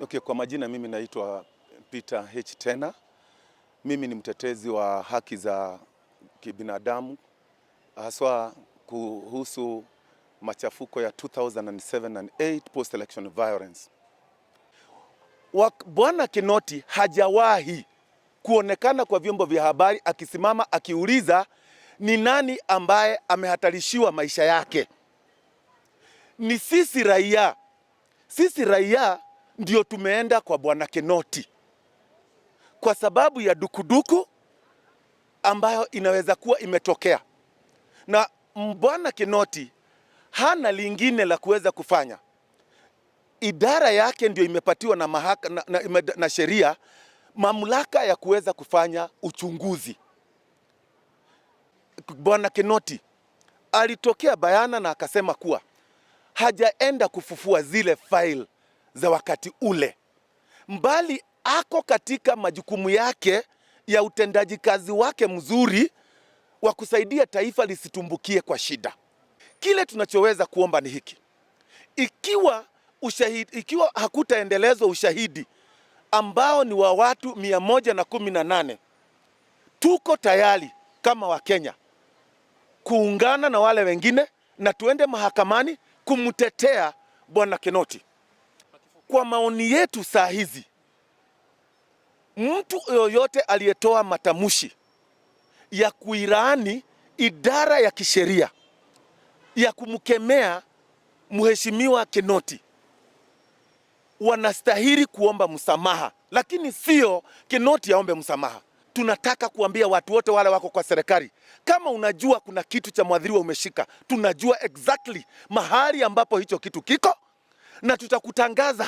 Okay, kwa majina mimi naitwa Peter H. Tena. Mimi ni mtetezi wa haki za kibinadamu haswa kuhusu machafuko ya 2007 and 8 post election violence. Bwana Kinoti hajawahi kuonekana kwa vyombo vya habari akisimama akiuliza ni nani ambaye amehatarishiwa maisha yake. Ni sisi raia, sisi raia ndio tumeenda kwa Bwana Kinoti kwa sababu ya dukuduku ambayo inaweza kuwa imetokea, na Bwana Kinoti hana lingine la kuweza kufanya. Idara yake ndio imepatiwa na mahaka, na sheria mamlaka ya kuweza kufanya uchunguzi. Bwana Kinoti alitokea bayana na akasema kuwa hajaenda kufufua zile file za wakati ule, mbali ako katika majukumu yake ya utendaji kazi wake mzuri wa kusaidia taifa lisitumbukie kwa shida. Kile tunachoweza kuomba ni hiki: ikiwa hakutaendelezwa ushahidi ambao ni wa watu 118, tuko tayari kama Wakenya kuungana na wale wengine na tuende mahakamani kumtetea Bwana Kinoti. Kwa maoni yetu saa hizi, mtu yoyote aliyetoa matamshi ya kuiraani idara ya kisheria ya kumkemea Mheshimiwa Kinoti wanastahili kuomba msamaha, lakini sio Kinoti aombe msamaha. Tunataka kuambia watu wote wale wako kwa serikali, kama unajua kuna kitu cha mwadhiriwa umeshika, tunajua exactly mahali ambapo hicho kitu kiko na tutakutangaza.